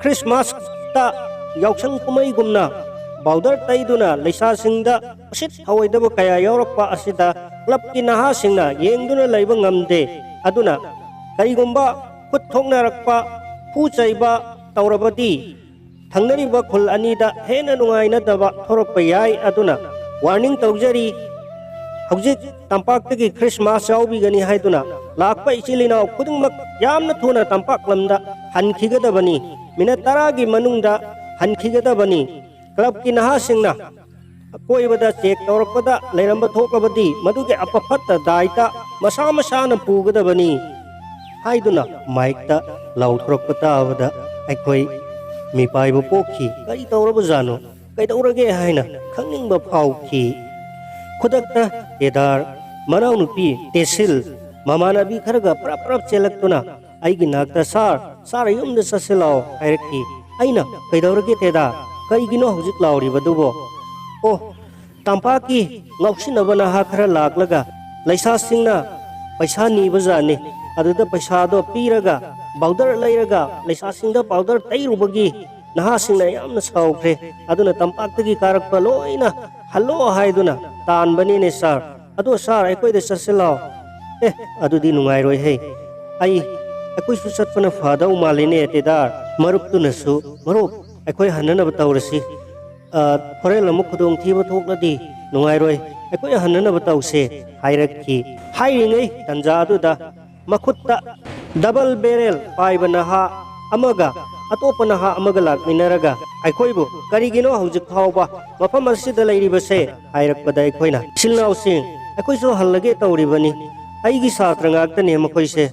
ꯈ꯭ꯔꯤꯁꯃꯥꯁꯇ ꯌꯥꯎꯁꯪ ꯀꯨꯝꯍꯩꯒꯨꯝꯅ ꯄꯥꯎꯗꯔ ꯇꯩꯗꯨꯅ ꯂꯩꯁꯥꯁꯤꯡꯗ ꯎꯁꯤꯠ ꯊꯑꯣꯏꯗꯕ ꯀꯌꯥ ꯌꯥꯎꯔꯛꯄ ꯑꯁꯤꯗ ꯀ꯭ꯂꯕꯀꯤ ꯅꯍꯥꯁꯤꯡꯅ ꯌꯦꯡꯗꯨꯅ ꯂꯩꯕ ꯉꯝꯗꯦ꯫ ꯑꯗꯨꯅ ꯀꯔꯤꯒꯨꯝꯕ ꯈꯨꯠ ꯊꯣꯛꯅꯔꯛꯄ, ꯈꯨ ꯆꯩꯕ ꯇꯧꯔꯕꯗꯤ ꯊꯪꯅꯔꯤꯕ ꯈꯨꯜ ꯑꯅꯤꯗ ꯍꯦꯟꯅ ꯅꯨꯡꯉꯥꯏꯅꯗꯕ ꯊꯣꯔꯛꯄ ꯌꯥꯏ꯫ ꯑꯗꯨꯅ ꯋꯥꯔꯅꯤꯡ ꯇꯧꯖꯔꯤ꯫ ꯍꯧꯖꯤꯛ ꯇꯝꯄꯥꯛꯇꯒꯤ ꯈ꯭ꯔꯤꯁꯃꯥꯁ ꯌꯥꯎꯕꯤꯒꯅꯤ ꯍꯥꯏꯗꯨꯅ ꯂꯥꯛꯄ ꯏꯆꯤꯜ ꯏꯅꯥꯎ ꯈꯨꯗꯤꯡꯃꯛ ꯌꯥꯝꯅ ꯊꯨꯅ ꯇꯝꯄꯥꯛ ꯂꯝꯗ ꯍꯟꯈꯤꯒꯗꯕꯅꯤ꯫ ꯃꯤꯅꯠ ꯇꯔꯥꯒꯤ ꯃꯅꯨꯡꯗ ꯍꯟꯈꯤꯒꯗꯕꯅꯤ꯫ ꯀ꯭ꯂꯕꯀꯤ ꯅꯍꯥꯁꯤꯡꯅ ꯑꯀꯣꯏꯕꯗ ꯆꯦꯛ ꯇꯧꯔꯛꯄꯗ ꯂꯩꯔꯝꯕ ꯊꯣꯛꯂꯕꯗꯤ ꯃꯗꯨꯒꯤ ꯑꯄꯐꯠꯇ ꯗꯥꯏꯇ ꯃꯁꯥ ꯃꯁꯥꯅ ꯄꯨꯒꯗꯕꯅꯤ ꯍꯥꯏꯗꯨꯅ ꯃꯥꯏꯛꯇ ꯂꯥꯎꯊꯣꯔꯛꯄ ꯇꯥꯕꯗ ꯑꯩꯈꯣꯏ ꯃꯤꯄꯥꯏꯕ ꯄꯣꯛꯈꯤ꯫ ꯀꯔꯤ ꯇꯧꯔꯕꯖꯥꯠꯅꯣ? ꯀꯩꯗꯧꯔꯒꯦ ꯍꯥꯏꯅ ꯈꯪꯅꯤꯡꯕ ꯐꯥꯎꯈꯤ꯫ ꯈꯨꯗꯛꯇ ꯀꯦꯗꯥꯔ ꯃꯅꯥꯎꯅꯨꯄꯤ ꯇꯦꯁꯤꯜ ꯃꯃꯥꯟꯅꯕꯤ ꯈꯔꯒ ꯄ꯭ꯔꯞ ꯄ꯭ꯔꯞ ꯆꯦꯜꯂꯛꯇꯨꯅ ꯑꯩꯒꯤ ꯅꯥꯛꯇ, "ꯁꯥꯔ, ꯁꯥꯔ, ꯌꯨꯝꯗ ꯆꯠꯁꯤ ꯂꯥꯛꯑꯣ" ꯍꯥꯏꯔꯛꯈꯤ꯫ ꯑꯩꯅ, "ꯀꯩꯗꯧꯔꯒꯦ ꯇꯦꯗꯥ? ꯀꯩꯒꯤꯅꯣ ꯍꯧꯖꯤꯛ ꯂꯥꯎꯔꯤꯕꯗꯨꯕꯣ?" "ꯑꯣ, ꯇꯝꯄꯥꯛꯀꯤ ꯉꯥꯎꯁꯤꯟꯅꯕ ꯅꯍꯥ ꯈꯔ ꯂꯥꯛꯂꯒ ꯂꯩꯁꯥꯁꯤꯡꯅ ꯄꯩꯁꯥ ꯅꯤꯕꯖꯥꯠꯅꯤ꯫ ꯑꯗꯨꯗ ꯄꯩꯁꯥꯗꯣ ꯄꯤꯔꯒ ꯄꯥꯎꯗꯔ ꯂꯩꯔꯒ ꯂꯩꯁꯥꯁꯤꯡꯗ ꯄꯥꯎꯗꯔ ꯇꯩꯔꯨꯕꯒꯤ ꯅꯍꯥꯁꯤꯡꯅ ꯌꯥꯝꯅ ꯁꯥꯎꯈ꯭ꯔꯦ꯫ ꯑꯗꯨꯅ ꯇꯝꯄꯥꯛꯇꯒꯤ ꯀꯥꯔꯛꯄ ꯂꯣꯏꯅ ꯍꯜꯂꯣ ꯍꯥꯏꯗꯨꯅ ꯇꯥꯟꯕꯅꯤꯅꯦ ꯁꯥꯔ꯫ ꯑꯗꯣ ꯁꯥꯔ, ꯑꯩꯈꯣꯏꯗ ꯆꯠꯁꯤ ꯂꯥꯎ꯫" "ꯑꯦ, ꯑꯗꯨꯗꯤ ꯅꯨꯡꯉꯥꯏꯔꯣꯏꯍꯦ꯫ ꯑꯩ, ꯑꯩꯈꯣꯏꯁꯨ ꯆꯠꯄꯅ ꯐꯗꯧ ꯃꯥꯜꯂꯤꯅꯦ ꯇꯦꯗꯥꯔ꯫" ꯃꯔꯨꯞꯇꯨꯅꯁꯨ, "ꯃꯔꯨꯞ, ꯑꯩꯈꯣꯏ ꯍꯟꯅꯅꯕ ꯇꯧꯔꯁꯤ꯫ ꯑ, ꯍꯣꯔꯦꯟ ꯑꯃꯨꯛ ꯈꯨꯗꯣꯡꯊꯤꯕ ꯊꯣꯛꯂꯗꯤ ꯅꯨꯡꯉꯥꯏꯔꯣꯏ꯫ ꯑꯩꯈꯣꯏ ꯍꯟꯅꯅꯕ ꯇꯧꯁꯦ" ꯍꯥꯏꯔꯛꯈꯤ꯫ ꯍꯥꯏꯔꯤꯉꯩ ꯇꯟꯖꯥ ꯑꯗꯨꯗ ꯃꯈꯨꯠꯇ ꯗꯕꯜ ꯕꯦꯔꯦꯜ ꯄꯥꯏꯕ ꯅꯍꯥ ꯑꯃꯒ ꯑꯇꯣꯞꯄ ꯅꯍꯥ ꯑꯃꯒ ꯂꯥꯛꯃꯤꯟꯅꯔꯒ ꯑꯩꯈꯣꯏꯕꯨ, "ꯀꯔꯤꯒꯤꯅꯣ ꯍꯧꯖꯤꯛ ꯐꯥꯎꯕ ꯃꯐꯝ ꯑꯁꯤꯗ ꯂꯩꯔꯤꯕꯁꯦ?" ꯍꯥꯏꯔꯛꯄꯗ ꯑꯩꯈꯣꯏꯅ, "ꯏꯆꯤꯜ ꯏꯅꯥꯎꯁꯤꯡ, ꯑꯩꯈꯣꯏꯁꯨ ꯍꯜꯂꯒꯦ ꯇꯧꯔꯤꯕꯅꯤ꯫ ꯑꯩꯒꯤ ꯁꯥꯇ꯭ꯔ ꯉꯥꯛꯇꯅꯦ ꯃꯈꯣꯏꯁꯦ꯫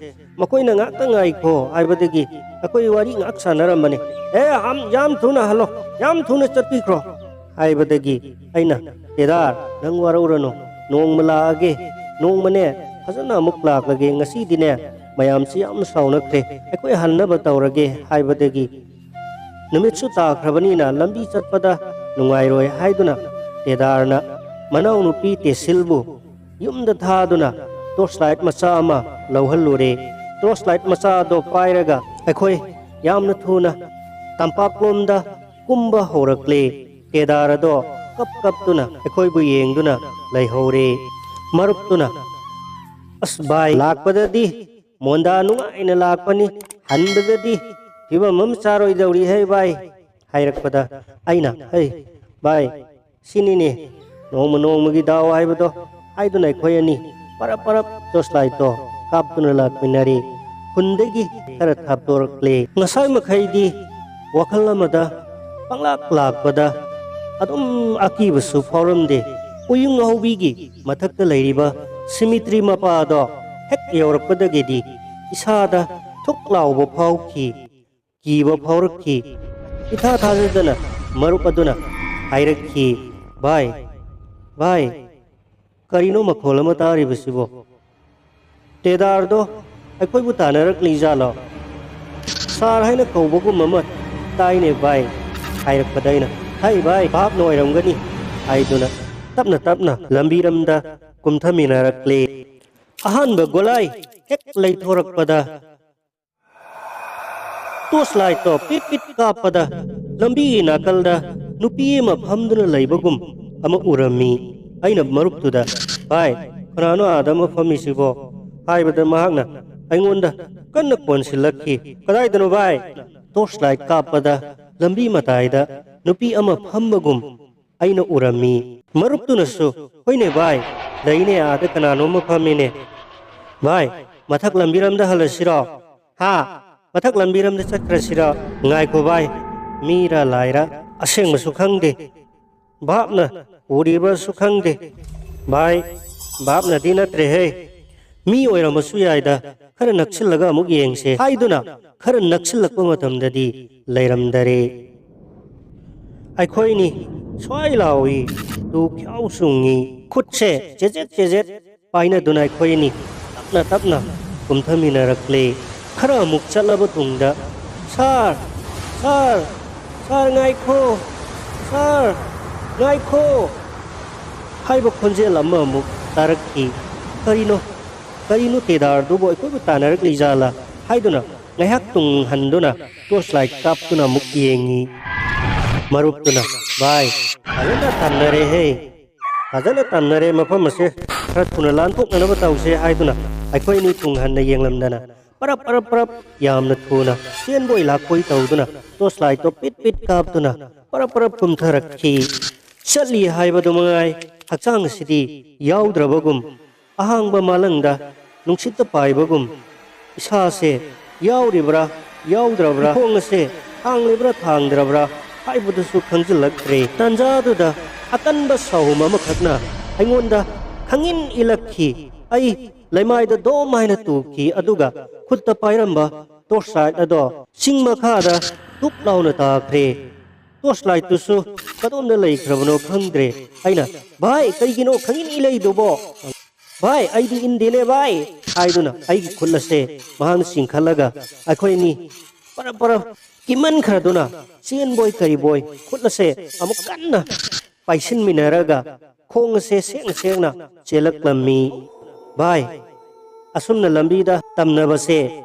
ꯃꯈꯣꯏꯅ ꯉꯥꯛꯇ ꯉꯥꯏꯈꯣ ꯍꯥꯏꯕꯗꯒꯤ ꯑꯩꯈꯣꯏ ꯋꯥꯔꯤ ꯉꯥꯏꯍꯥꯛ ꯁꯥꯟꯅꯔꯝꯕꯅꯤ꯫ ꯑꯦ, ꯌꯥꯝ, ꯌꯥꯝ ꯊꯨꯅ ꯍꯜꯂꯣ, ꯌꯥꯝ ꯊꯨꯅ ꯆꯠꯄꯤꯈ꯭ꯔꯣ" ꯍꯥꯏꯕꯗꯒꯤ ꯑꯩꯅ, "ꯀꯦꯗꯥꯔ, ꯅꯪ ꯋꯥꯔꯧꯔꯅꯨ, ꯅꯣꯡꯃ ꯂꯥꯛꯑꯒꯦ, ꯅꯣꯡꯃꯅꯦ ꯐꯖꯅ ꯑꯃꯨꯛ ꯂꯥꯛꯂꯒꯦ, ꯉꯁꯤꯗꯤꯅꯦ ꯃꯌꯥꯝꯁꯤ ꯌꯥꯝ ꯁꯥꯎꯅꯈ꯭ꯔꯦ, ꯑꯩꯈꯣꯏ ꯍꯟꯅꯕ ꯇꯧꯔꯒꯦ" ꯍꯥꯏꯕꯗꯒꯤ ꯅꯨꯃꯤꯠꯁꯨ ꯇꯥꯈ꯭ꯔꯕꯅꯤꯅ ꯂꯝꯕꯤ ꯆꯠꯄꯗ ꯅꯨꯡꯉꯥꯏꯔꯣꯏ ꯍꯥꯏꯗꯨꯅ ꯀꯦꯗꯥꯔꯅ ꯃꯅꯥꯎꯅꯨꯄꯤ ꯇꯦꯁꯤꯜꯕꯨ ꯌꯨꯝꯗ ꯊꯥꯗꯨꯅ ꯇꯣꯔꯆ ꯂꯥꯏꯠ ꯃꯆꯥ ꯑꯃ ꯂꯧꯍꯜꯂꯨꯔꯦ꯫ ꯇꯣꯔꯆ ꯂꯥꯏꯠ ꯃꯆꯥ ꯑꯗꯣ ꯄꯥꯏꯔꯒ ꯑꯩꯈꯣꯏ ꯌꯥꯝꯅ ꯊꯨꯅ ꯇꯝꯄꯥꯛꯂꯣꯝꯗ ꯀꯨꯝꯕ ꯍꯧꯔꯛꯂꯦ꯫ ꯀꯦꯗꯥꯔ ꯑꯗꯣ ꯀꯞ ꯀꯞꯇꯨꯅ ꯑꯩꯈꯣꯏꯕꯨ ꯌꯦꯡꯗꯨꯅ ꯂꯩꯍꯧꯔꯦ꯫ ꯃꯔꯨꯞꯇꯨꯅ, "ꯑꯁ ꯚꯥꯏ, ꯂꯥꯛꯄꯗꯗꯤ ꯃꯣꯟꯗꯥ ꯅꯨꯡꯉꯥꯏꯅ ꯂꯥꯛꯄꯅꯤ, ꯍꯟꯕꯗꯗꯤ ꯐꯤꯕꯝ ꯑꯃ ꯆꯥꯔꯣꯏꯗꯧꯔꯤ ꯍꯦ ꯚꯥꯏ" ꯍꯥꯏꯔꯛꯄꯗ ꯑꯩꯅ, "ꯍꯩ ꯚꯥꯏ, ꯁꯤꯅꯤꯅꯦ ꯅꯣꯡꯃ ꯅꯣꯡꯃꯒꯤ ꯗꯥꯎ ꯍꯥꯏꯕꯗꯣ" ꯍꯥꯏꯗꯨꯅ ꯑꯩꯈꯣꯏ ꯑꯅꯤ ꯄꯔꯞ ꯄꯔꯞ ꯇꯣꯔꯆ ꯂꯥꯏꯠꯇꯣ ꯀꯥꯞꯇꯨꯅ ꯂꯥꯛꯃꯤꯟꯅꯔꯦ꯫ ꯈꯨꯟꯗꯒꯤ ꯈꯔ ꯊꯥꯞꯇꯣꯔꯛꯂꯦ꯫ ꯉꯁꯥꯏ ꯃꯈꯩꯗꯤ ꯋꯥꯈꯜ ꯑꯃꯗ ꯄꯪꯂꯥꯛ ꯂꯥꯛꯄꯗ ꯑꯗꯨꯝ ꯑꯀꯤꯕꯁꯨ ꯐꯥꯎꯔꯝꯗꯦ꯫ ꯎꯌꯨꯡ ꯍꯧꯕꯤꯒꯤ ꯃꯊꯛꯇ ꯂꯩꯔꯤꯕ ꯁꯤꯃꯤꯇ꯭ꯔꯤ ꯃꯄꯥꯗꯣ ꯍꯦꯛ ꯌꯧꯔꯛꯄꯗꯒꯤꯗꯤ ꯏꯁꯥꯗ ꯊꯨꯛ ꯂꯥꯎꯕ ꯐꯥꯎꯈꯤ꯫ ꯀꯤꯕ ꯐꯥꯎꯔꯛꯈꯤ꯫ ꯏꯊꯥ ꯊꯥꯖꯗꯅ ꯃꯔꯨꯞ ꯑꯗꯨꯅ ꯍꯥꯏꯔꯛꯈꯤ, "ꯚꯥꯏ, ꯚꯥꯏ, ꯀꯔꯤꯅꯣ ꯃꯈꯣꯜ ꯑꯃ ꯇꯥꯔꯤꯕꯁꯤꯕꯣ? ꯀꯦꯗꯥꯔꯗꯣ ꯑꯩꯈꯣꯏꯕꯨ ꯇꯥꯟꯅꯔꯛꯂꯤꯖꯥꯠꯂꯣ? ꯁꯥꯔ ꯍꯥꯏꯅ ꯀꯧꯕꯒꯨꯝ ꯑꯃ ꯇꯥꯏꯅꯦ ꯚꯥꯏ" ꯍꯥꯏꯔꯛꯄꯗ ꯑꯩꯅ, "ꯍꯩ ꯚꯥꯏ, ꯚꯥꯞꯅ ꯑꯣꯏꯔꯝꯒꯅꯤ" ꯍꯥꯏꯗꯨꯅ ꯇꯞꯅ ꯇꯞꯅ ꯂꯝꯕꯤꯔꯝꯗ ꯀꯨꯝꯊꯃꯤꯟꯅꯔꯛꯂꯦ꯫ ꯑꯍꯥꯟꯕ ꯒꯣꯂꯥꯏ ꯍꯦꯛ ꯂꯩꯊꯣꯔꯛꯄꯗ ꯇꯣꯔꯆ ꯂꯥꯏꯠꯇꯣ ꯄꯤꯠ ꯄꯤꯠ ꯀꯥꯞꯄꯗ ꯂꯝꯕꯤꯒꯤ ꯅꯥꯀꯜꯗ ꯅꯨꯄꯤ ꯑꯃ ꯐꯝꯗꯨꯅ ꯂꯩꯕꯒꯨꯝ ꯑꯃ ꯎꯔꯝꯃꯤ꯫ ꯑꯩꯅ ꯃꯔꯨꯞꯇꯨꯗ, "ꯚꯥꯏ, ꯀꯅꯥꯅꯣ ꯑꯥꯗ ꯑꯃ ꯐꯝꯃꯤꯁꯤꯕꯣ?" ꯍꯥꯏꯕꯗ ꯃꯍꯥꯛꯅ ꯑꯩꯉꯣꯟꯗ ꯀꯟꯅ ꯀꯣꯟꯁꯤꯜꯂꯛꯈꯤ꯫ "ꯀꯗꯥꯏꯗꯅꯣ ꯚꯥꯏ?" ꯇꯣꯔꯆ ꯂꯥꯏꯠ ꯀꯥꯞꯄꯗ ꯂꯝꯕꯤ ꯃꯇꯥꯏꯗ ꯅꯨꯄꯤ ꯑꯃ ꯐꯝꯕꯒꯨꯝ ꯑꯩꯅ ꯎꯔꯝꯃꯤ꯫ ꯃꯔꯨꯞꯇꯨꯅꯁꯨ, "ꯍꯣꯏꯅꯦ ꯚꯥꯏ, ꯂꯩꯅꯦ, ꯑꯥꯗ ꯀꯅꯥꯅꯣꯝꯃ ꯐꯝꯃꯤꯅꯦ꯫ ꯚꯥꯏ, ꯃꯊꯛ ꯂꯝꯕꯤꯔꯝꯗ ꯍꯜꯂꯁꯤꯔꯣ?" "ꯍꯥ? ꯃꯊꯛ ꯂꯝꯕꯤꯔꯝꯗ ꯆꯠꯈ꯭ꯔꯁꯤꯔꯣ?" "ꯉꯥꯏꯈꯣ ꯚꯥꯏ, ꯃꯤꯔ ꯂꯥꯏꯔ ꯑꯁꯦꯡꯕꯁꯨ ꯈꯪꯗꯦ, ꯚꯥꯞꯅ ꯎꯔꯤꯕꯁꯨ ꯈꯪꯗꯦ꯫ ꯚꯥꯏ, ꯚꯥꯞꯅꯗꯤ ꯅꯠꯇ꯭ꯔꯦꯍꯦ, ꯃꯤ ꯑꯣꯏꯔꯝꯕꯁꯨ ꯌꯥꯏꯗ, ꯈꯔ ꯅꯛꯁꯤꯜꯂꯒ ꯑꯃꯨꯛ ꯌꯦꯡꯁꯦ" ꯍꯥꯏꯗꯨꯅ ꯈꯔ ꯅꯛꯁꯤꯜꯂꯛꯄ ꯃꯇꯝꯗꯗꯤ ꯂꯩꯔꯝꯗꯔꯦ꯫ ꯑꯩꯈꯣꯏꯅꯤ ꯁ꯭ꯋꯥꯏ ꯂꯥꯎꯏ, ꯇꯨ ꯈ꯭ꯌꯥꯎ ꯆꯨꯡꯉꯤ꯫ ꯈꯨꯠꯁꯦ ꯆꯦꯖꯦꯠ ꯆꯦꯖꯦꯠ ꯄꯥꯏꯅꯗꯨꯅ ꯑꯩꯈꯣꯏ ꯑꯅꯤ ꯇꯞꯅ ꯇꯞꯅ ꯀꯨꯝꯊꯃꯤꯟꯅꯔꯛꯂꯦ꯫ ꯈꯔ ꯑꯃꯨꯛ ꯆꯠꯂꯕ ꯇꯨꯡꯗ, "ꯁꯥꯔ, ꯁꯥꯔ, ꯁꯥꯔ ꯉꯥꯏꯈꯣ, ꯁꯥꯔ ꯉꯥꯏꯈꯣ" ꯍꯥꯏꯕ ꯈꯣꯟꯖꯦꯜ ꯑꯃ ꯑꯃꯨꯛ ꯇꯥꯔꯛꯈꯤ꯫ "ꯀꯔꯤꯅꯣ, ꯀꯔꯤꯅꯣ ꯇꯦꯗꯥꯔꯗꯨꯕꯨ ꯑꯩꯈꯣꯏꯕꯨ ꯇꯥꯟꯅꯔꯛꯂꯤꯖꯥꯠꯂꯥ?" ꯍꯥꯏꯗꯨꯅ ꯉꯥꯏꯍꯥꯛ ꯇꯨꯡ ꯍꯟꯗꯨꯅ ꯇꯣꯔꯆ ꯂꯥꯏꯠ ꯀꯥꯞꯇꯨꯅ ꯑꯃꯨꯛ ꯌꯦꯡꯉꯤ꯫ ꯃꯔꯨꯞꯇꯨꯅ, "ꯚꯥꯏ, ꯐꯖꯅ ꯇꯝꯅꯔꯦꯍꯦ, ꯐꯖꯅ ꯇꯝꯅꯔꯦ, ꯃꯐꯝ ꯑꯁꯦ ꯈꯔ ꯊꯨꯅ ꯂꯥꯟꯊꯣꯛꯅꯅꯕ ꯇꯧꯁꯦ" ꯍꯥꯏꯗꯨꯅ ꯑꯩꯈꯣꯏ ꯑꯅꯤ ꯇꯨꯡ ꯍꯟꯅ ꯌꯦꯡꯂꯝꯗꯅ ꯄꯔꯞ ꯄꯔꯞ ꯄꯔꯞ ꯌꯥꯝꯅ ꯊꯨꯅ ꯆꯦꯟꯕꯣꯏ ꯂꯥꯛꯄꯣꯏ ꯇꯧꯗꯨꯅ ꯇꯣꯔꯆ ꯂꯥꯏꯠꯇꯣ ꯄꯤꯠ ꯄꯤꯠ ꯀꯥꯞꯇꯨꯅ ꯄꯔꯞ ꯄꯔꯞ ꯀꯨꯝꯊꯔꯛꯈꯤ꯫ ꯆꯠꯂꯤ ꯍꯥꯏꯕꯗꯨ ꯃꯉꯥꯏ, ꯍꯛꯆꯥꯡ ꯑꯁꯤꯗꯤ ꯌꯥꯎꯗ꯭ꯔꯕꯒꯨꯝ, ꯑꯍꯥꯡꯕ ꯃꯥꯂꯪꯗ ꯅꯨꯡꯁꯤꯠꯇ ꯄꯥꯏꯕꯒꯨꯝ ꯏꯁꯥꯁꯦ ꯌꯥꯎꯔꯤꯕ꯭ꯔꯥ ꯌꯥꯎꯗ꯭ꯔꯕ꯭ꯔꯥ, ꯈꯣꯡ ꯑꯁꯦ ꯊꯥꯡꯂꯤꯕ꯭ꯔꯥ ꯊꯥꯡꯗ꯭ꯔꯕ꯭ꯔꯥ ꯍꯥꯏꯕꯗꯨꯁꯨ ꯈꯪꯖꯤꯜꯂꯛꯇ꯭ꯔꯦ꯫ ꯇꯥꯟꯖꯥꯗꯨꯗ ꯑꯀꯟꯕ ꯁꯥꯍꯨꯝ ꯑꯃꯈꯛꯅ ꯑꯩꯉꯣꯟꯗ ꯈꯪꯏꯟ ꯏꯜꯂꯛꯈꯤ꯫ ꯑꯩ ꯂꯩꯃꯥꯏꯗ ꯗꯣꯝ ꯍꯥꯏꯅ ꯇꯨꯈꯤ, ꯑꯗꯨꯒ ꯈꯨꯠꯇ ꯄꯥꯏꯔꯝꯕ ꯇꯣꯔꯆ ꯂꯥꯏꯠ ꯑꯗꯣ ꯆꯤꯡ ꯃꯈꯥꯗ ꯇꯨꯞ ꯂꯥꯎꯅ ꯇꯥꯈ꯭ꯔꯦ꯫ ꯇꯣꯔꯆ ꯂꯥꯏꯠꯇꯨꯁꯨ ꯀꯗꯣꯝꯗ ꯂꯩꯈ꯭ꯔꯕꯅꯣ ꯈꯪꯗ꯭ꯔꯦ꯫ ꯑꯩꯅ, "ꯚꯥꯏ, ꯀꯩꯒꯤꯅꯣ ꯈꯪꯏꯟ ꯏꯜꯂꯛꯏꯗꯨꯕꯣ?" "ꯚꯥꯏ, ꯑꯩꯗꯤ ꯏꯟꯗꯦꯅꯦ ꯚꯥꯏ" ꯍꯥꯏꯗꯨꯅ ꯑꯩꯒꯤ ꯈꯨꯠ ꯑꯁꯦ ꯃꯍꯥꯛꯅ ꯆꯤꯡꯈꯠꯂꯒ ꯑꯩꯈꯣꯏ ꯑꯅꯤ ꯄꯔꯞ ꯄꯔꯞ ꯀꯤꯃꯟꯈ꯭ꯔꯗꯨꯅ ꯆꯦꯟꯕꯣꯏ ꯀꯔꯤꯕꯣꯏ ꯈꯨꯠ ꯑꯁꯦ ꯑꯃꯨꯛ ꯀꯟꯅ ꯄꯥꯏꯁꯤꯟꯃꯤꯟꯅꯔꯒ ꯈꯣꯡ ꯑꯁꯦ ꯁꯦꯡꯅ ꯁꯦꯡꯅ ꯆꯦꯜꯂꯛꯂꯝꯃꯤ꯫ ꯚꯥꯏ, ꯑꯁꯨꯝꯅ ꯂꯝꯕꯤꯗ ꯇꯝꯅꯕꯁꯦ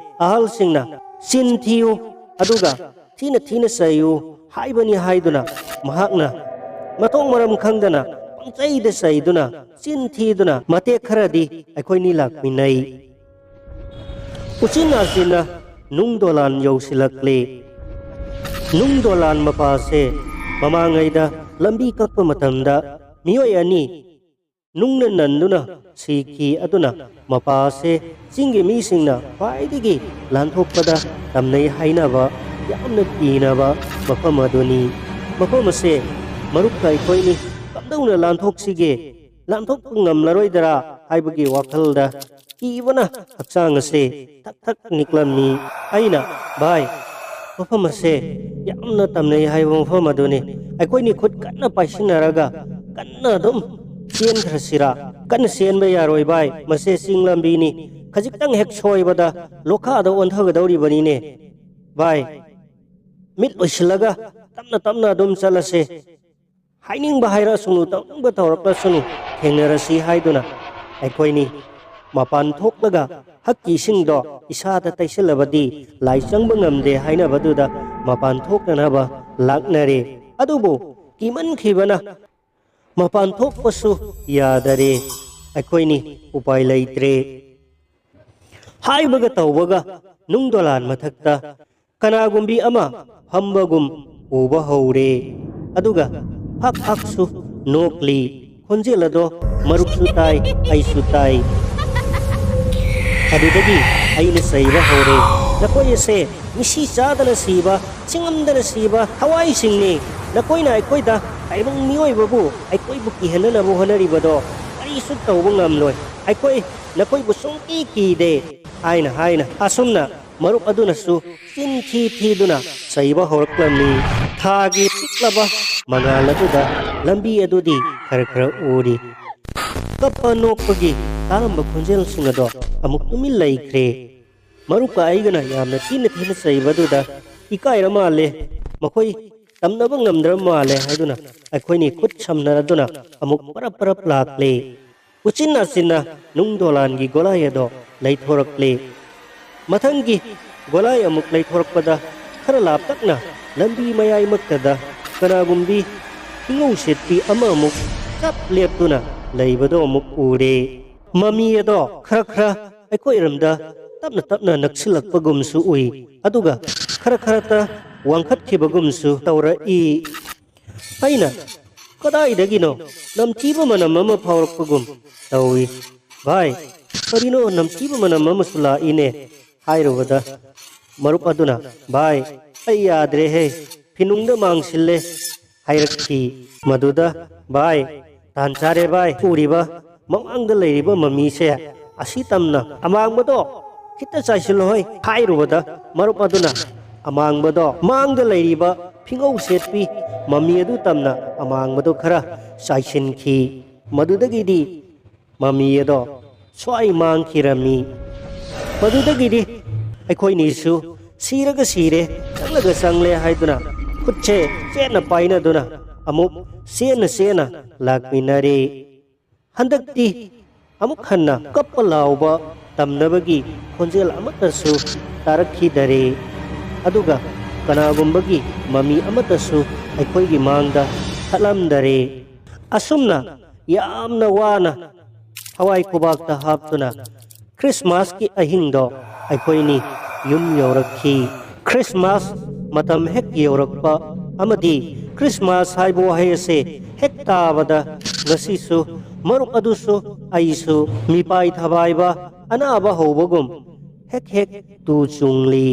ꯑꯍꯜꯁꯤꯡꯅ "ꯆꯤꯟ ꯊꯤꯌꯨ, ꯑꯗꯨꯒ ꯊꯤꯅ ꯊꯤꯅ ꯆꯩꯌꯨ" ꯍꯥꯏꯕꯅꯤ ꯍꯥꯏꯗꯨꯅ ꯃꯍꯥꯛꯅ ꯃꯊꯣꯡ ꯃꯔꯝ ꯈꯪꯗꯅ ꯄꯪꯆꯩꯗ ꯆꯩꯗꯨꯅ, ꯆꯤꯟ ꯊꯤꯗꯨꯅ ꯃꯇꯦꯛ ꯈꯔꯗꯤ ꯑꯩꯈꯣꯏꯅꯤ ꯂꯥꯛꯃꯤꯟꯅꯩ꯫ ꯎꯆꯤꯟ ꯅꯥꯆꯤꯟꯅ ꯅꯨꯡ ꯗꯣꯂꯥꯟ ꯌꯧꯁꯤꯜꯂꯛꯂꯦ꯫ ꯅꯨꯡ ꯗꯣꯂꯥꯟ ꯃꯄꯥꯁꯦ ꯃꯃꯥꯡꯉꯩꯗ ꯂꯝꯕꯤ ꯀꯛꯄ ꯃꯇꯝꯗ ꯃꯤꯑꯣꯏ ꯑꯅꯤ ꯅꯨꯡꯅ ꯅꯟꯗꯨꯅ ꯁꯤꯈꯤ꯫ ꯑꯗꯨꯅ ꯃꯄꯥ ꯑꯁꯦ ꯆꯤꯡꯒꯤ ꯃꯤꯁꯤꯡꯅ ꯈ꯭ꯋꯥꯏꯗꯒꯤ ꯂꯥꯟꯊꯣꯛꯄꯗ ꯇꯝꯅꯩ ꯍꯥꯏꯅꯕ ꯌꯥꯝꯅ ꯀꯤꯅꯕ ꯃꯐꯝ ꯑꯗꯨꯅꯤ꯫ ꯃꯐꯝ ꯑꯁꯦ ꯃꯔꯨꯞꯀ ꯑꯩꯈꯣꯏꯅꯤ ꯀꯝꯗꯧꯅ ꯂꯥꯟꯊꯣꯛꯁꯤꯒꯦ? ꯂꯥꯟꯊꯣꯛꯄ ꯉꯝꯂꯔꯣꯏꯗ꯭ꯔꯥ ꯍꯥꯏꯕꯒꯤ ꯋꯥꯈꯜꯗ ꯀꯤꯕꯅ ꯍꯛꯆꯥꯡ ꯑꯁꯦ ꯊꯛ ꯊꯛ ꯅꯤꯛꯂꯝꯃꯤ꯫ ꯑꯩꯅ, "ꯚꯥꯏ, ꯃꯐꯝ ꯑꯁꯦ ꯌꯥꯝꯅ ꯇꯝꯅꯩ ꯍꯥꯏꯕ ꯃꯐꯝ ꯑꯗꯨꯅꯤ꯫ ꯑꯩꯈꯣꯏꯅꯤ ꯈꯨꯠ ꯀꯟꯅ ꯄꯥꯏꯁꯤꯟꯅꯔꯒ ꯀꯟꯅ ꯑꯗꯨꯝ ꯆꯦꯟꯈ꯭ꯔꯁꯤꯔꯥ? ꯀꯟꯅ ꯆꯦꯟꯕ ꯌꯥꯔꯣꯏ ꯚꯥꯏ, ꯃꯁꯦ ꯆꯤꯡ ꯂꯝꯕꯤꯅꯤ꯫ ꯈꯖꯤꯛꯇꯪ ꯍꯦꯛ ꯁꯣꯏꯕꯗ ꯂꯣꯈꯥꯗ ꯑꯣꯟꯊꯒꯗꯧꯔꯤꯕꯅꯤꯅꯦ꯫ ꯚꯥꯏ, ꯃꯤꯠ ꯎꯏꯁꯤꯜꯂꯒ ꯇꯞꯅ ꯇꯞꯅ ꯑꯗꯨꯝ ꯆꯠꯂꯁꯦ꯫ ꯍꯥꯏꯅꯤꯡꯕ ꯍꯥꯏꯔꯛꯑꯁꯅꯨ, ꯇꯧꯅꯤꯡꯕ ꯇꯧꯔꯛꯂꯁꯅꯨ, ꯊꯦꯡꯅꯔꯁꯤ ꯍꯥꯏꯗꯨꯅ ꯑꯩꯈꯣꯏꯅꯤ ꯃꯄꯥꯟ ꯊꯣꯛꯂꯒ ꯍꯛꯀꯤ ꯏꯁꯤꯡꯗꯣ ꯏꯁꯥꯗ ꯇꯩꯁꯤꯜꯂꯕꯗꯤ ꯂꯥꯏ ꯆꯪꯕ ꯉꯝꯗꯦ ꯍꯥꯏꯅꯕꯗꯨꯗ ꯃꯄꯥꯟ ꯊꯣꯛꯅꯅꯕ ꯂꯥꯛꯅꯔꯦ꯫ ꯑꯗꯨꯕꯨ ꯀꯤꯃꯟꯈꯤꯕꯅ ꯃꯄꯥꯟ ꯊꯣꯛꯄꯁꯨ ꯌꯥꯗꯔꯦ꯫ ꯑꯩꯈꯣꯏꯅꯤ ꯎꯄꯥꯏ ꯂꯩꯇ꯭ꯔꯦ꯫ ꯍꯥꯏꯕꯒ ꯇꯧꯕꯒ ꯅꯨꯡ ꯗꯣꯂꯥꯟ ꯃꯊꯛꯇ ꯀꯅꯥꯒꯨꯝꯕꯤ ꯑꯃ ꯐꯝꯕꯒꯨꯝ ꯎꯕ ꯍꯧꯔꯦ꯫ ꯑꯗꯨꯒ ꯐꯥꯛ ꯐꯥꯛꯁꯨ ꯅꯣꯛꯂꯤ꯫ ꯈꯣꯟꯖꯦꯜ ꯑꯗꯣ ꯃꯔꯨꯞꯁꯨ ꯇꯥꯏ, ꯑꯩꯁꯨ ꯇꯥꯏ꯫ ꯑꯗꯨꯗꯒꯤ ꯑꯩꯅ ꯆꯩꯕ ꯍꯧꯔꯦ, "ꯅꯈꯣꯏ ꯑꯁꯦ ꯃꯤꯁꯤ ꯆꯥꯗꯅ ꯁꯤꯕ, ꯁꯤꯡꯉꯝꯗꯅ ꯁꯤꯕ ꯊꯋꯥꯏꯁꯤꯡꯅꯤ꯫ ꯅꯈꯣꯏꯅ ꯑꯩꯈꯣꯏꯗ ꯇꯥꯏꯕꯪ ꯃꯤꯑꯣꯏꯕꯕꯨ ꯑꯩꯈꯣꯏꯕꯨ ꯀꯤꯍꯟꯅꯅꯕ ꯍꯣꯠꯅꯔꯤꯕꯗꯣ ꯀꯔꯤꯁꯨ ꯇꯧꯕ ꯉꯝꯂꯣꯏ꯫ ꯑꯩꯈꯣꯏ ꯅꯈꯣꯏꯕꯨ ꯁꯨꯡꯀꯤ ꯀꯤꯗꯦ" ꯍꯥꯏꯅ ꯍꯥꯏꯅ ꯑꯁꯨꯝꯅ ꯃꯔꯨꯞ ꯑꯗꯨꯅꯁꯨ ꯆꯤꯟ ꯊꯤ ꯊꯤꯗꯨꯅ ꯆꯩꯕ ꯍꯧꯔꯛꯂꯝꯃꯤ꯫ ꯊꯥꯒꯤ ꯄꯤꯛꯂꯕ ꯃꯉꯥꯜ ꯑꯗꯨꯗ ꯂꯝꯕꯤ ꯑꯗꯨꯗꯤ ꯈꯔ ꯈꯔ ꯎꯔꯤ꯫ ꯀꯞꯄ ꯅꯣꯛꯄꯒꯤ ꯇꯥꯔꯝꯕ ꯈꯣꯟꯖꯦꯜꯁꯤꯡ ꯑꯗꯣ ꯑꯃꯨꯛ ꯇꯨꯃꯤꯟ ꯂꯩꯈ꯭ꯔꯦ꯫ ꯃꯔꯨꯞꯀ ꯑꯩꯒꯅ ꯌꯥꯝꯅ ꯊꯤꯅ ꯊꯤꯅ ꯆꯩꯕꯗꯨꯗ ꯏꯀꯥꯏꯔ ꯃꯥꯜꯂꯦ, ꯃꯈꯣꯏ ꯇꯝꯅꯕ ꯉꯝꯗ꯭ꯔꯕ ꯃꯥꯜꯂꯦ ꯍꯥꯏꯗꯨꯅ ꯑꯩꯈꯣꯏꯅꯤ ꯈꯨꯠ ꯁꯝꯅꯔꯗꯨꯅ ꯑꯃꯨꯛ ꯄꯔꯞ ꯄꯔꯞ ꯂꯥꯛꯂꯦ꯫ ꯎꯆꯤꯟ ꯅꯥꯆꯤꯟꯅ ꯅꯨꯡ ꯗꯣꯂꯥꯟꯒꯤ ꯒꯣꯂꯥꯏ ꯑꯗꯣ ꯂꯩꯊꯣꯔꯛꯂꯦ꯫ ꯃꯊꯪꯒꯤ ꯒꯣꯂꯥꯏ ꯑꯃꯨꯛ ꯂꯩꯊꯣꯔꯛꯄꯗ ꯈꯔ ꯂꯥꯞꯇꯛꯅ ꯂꯝꯕꯤ ꯃꯌꯥꯏꯃꯛꯇꯗ ꯀꯅꯥꯒꯨꯝꯕꯤ ꯈꯤꯡꯉꯧ ꯁꯦꯠꯄꯤ ꯑꯃ ꯑꯃꯨꯛ ꯆꯞ ꯂꯦꯞꯇꯨꯅ ꯂꯩꯕꯗꯣ ꯑꯃꯨꯛ ꯎꯔꯦ꯫ ꯃꯃꯤ ꯑꯗꯣ ꯈꯔ ꯈꯔ ꯑꯩꯈꯣꯏꯔꯣꯝꯗ ꯇꯞꯅ ꯇꯞꯅ ꯅꯛꯁꯤꯜꯂꯛꯄꯒꯨꯝꯁꯨ ꯎꯏ, ꯑꯗꯨꯒ ꯈꯔ ꯈꯔꯇ ꯋꯥꯡꯈꯠꯈꯤꯕꯒꯨꯝꯁꯨ ꯇꯧꯔꯛꯏ꯫ ꯑꯩꯅ ꯀꯗꯥꯏꯗꯒꯤꯅꯣ ꯅꯝꯊꯤꯕ ꯃꯅꯝ ꯑꯃ ꯐꯥꯎꯔꯛꯄꯒꯨꯝ ꯇꯧꯏ꯫ "ꯚꯥꯏ, ꯀꯔꯤꯅꯣ ꯅꯝꯊꯤꯕ ꯃꯅꯝ ꯑꯃꯁꯨ ꯂꯥꯛꯏꯅꯦ?" ꯍꯥꯏꯔꯨꯕꯗ ꯃꯔꯨꯞ ꯑꯗꯨꯅ, "ꯚꯥꯏ, ꯑꯩ ꯌꯥꯗ꯭ꯔꯦꯍꯦ, ꯐꯤꯅꯨꯡꯗ ꯃꯥꯡꯁꯤꯜꯂꯦ" ꯍꯥꯏꯔꯛꯈꯤ꯫ ꯃꯗꯨꯗ, "ꯚꯥꯏ, ꯇꯥꯟ ꯆꯥꯔꯦ ꯚꯥꯏ, ꯎꯔꯤꯕ ꯃꯃꯥꯡꯗ ꯂꯩꯔꯤꯕ ꯃꯃꯤꯁꯦ ꯑꯁꯤ ꯇꯝꯅ ꯑꯃꯥꯡꯕꯗꯣ ꯈꯤꯇ ꯆꯥꯏꯁꯤꯜꯂꯣꯍꯣꯏ" ꯍꯥꯏꯔꯨꯕꯗ ꯃꯔꯨꯞ ꯑꯗꯨꯅ, ꯑꯃꯥꯡꯕꯗꯣ ꯃꯥꯡꯗ ꯂꯩꯔꯤꯕ ꯐꯤꯉꯧ ꯁꯦꯠꯄꯤ ꯃꯃꯤ ꯑꯗꯨ ꯇꯝꯅ ꯑꯃꯥꯡꯕꯗꯣ ꯈꯔ ꯆꯥꯏꯁꯤꯟꯈꯤ꯫ ꯃꯗꯨꯗꯒꯤꯗꯤ ꯃꯃꯤ ꯑꯗꯣ ꯁ꯭ꯋꯥꯏ ꯃꯥꯡꯈꯤꯔꯝꯃꯤ꯫ ꯃꯗꯨꯗꯒꯤꯗꯤ ꯑꯩꯈꯣꯏꯅꯤꯁꯨ ꯁꯤꯔꯒ ꯁꯤꯔꯦ, ꯆꯪꯂꯒ ꯆꯪꯂꯦ ꯍꯥꯏꯗꯨꯅ ꯈꯨꯠꯁꯦ ꯆꯦꯠꯅ ꯄꯥꯏꯅꯗꯨꯅ ꯑꯃꯨꯛ ꯆꯦꯟꯅ ꯆꯦꯟꯅ ꯂꯥꯛꯃꯤꯟꯅꯔꯦ꯫ ꯍꯟꯗꯛꯇꯤ ꯑꯃꯨꯛ ꯍꯟꯅ ꯀꯞꯄ ꯂꯥꯎꯕ ꯇꯝꯅꯕꯒꯤ ꯈꯣꯟꯖꯦꯜ ꯑꯃꯠꯇꯁꯨ ꯇꯥꯔꯛꯈꯤꯗꯔꯦ꯫ ꯑꯗꯨꯒ ꯀꯅꯥꯒꯨꯝꯕꯒꯤ ꯃꯃꯤ ꯑꯃꯠꯇꯁꯨ ꯑꯩꯈꯣꯏꯒꯤ ꯃꯥꯡꯗ ꯊꯠꯂꯝꯗꯔꯦ꯫ ꯑꯁꯨꯝꯅ ꯌꯥꯝꯅ ꯋꯥꯅ ꯊꯋꯥꯏ ꯈꯨꯕꯥꯛꯇ ꯍꯥꯞꯇꯨꯅ ꯈ꯭ꯔꯤꯁꯃꯥꯁꯀꯤ ꯑꯍꯤꯡꯗꯣ ꯑꯩꯈꯣꯏꯅꯤ ꯌꯨꯝ ꯌꯧꯔꯛꯈꯤ꯫ ꯈ꯭ꯔꯤꯁꯃꯥꯁ ꯃꯇꯝ ꯍꯦꯛ ꯌꯧꯔꯛꯄ ꯑꯃꯗꯤ ꯈ꯭ꯔꯤꯁꯃꯥꯁ ꯍꯥꯏꯕ ꯋꯥꯍꯩ ꯑꯁꯦ ꯍꯦꯛ ꯇꯥꯕꯗ ꯉꯁꯤꯁꯨ ꯃꯔꯨꯞ ꯑꯗꯨꯁꯨ ꯑꯩꯁꯨ ꯃꯤꯄꯥꯏ ꯊꯕꯥꯏꯕ ꯑꯅꯥꯕ ꯍꯧꯕꯒꯨꯝ ꯍꯦꯛ ꯍꯦꯛ ꯇꯨ ꯆꯨꯡꯂꯤ꯫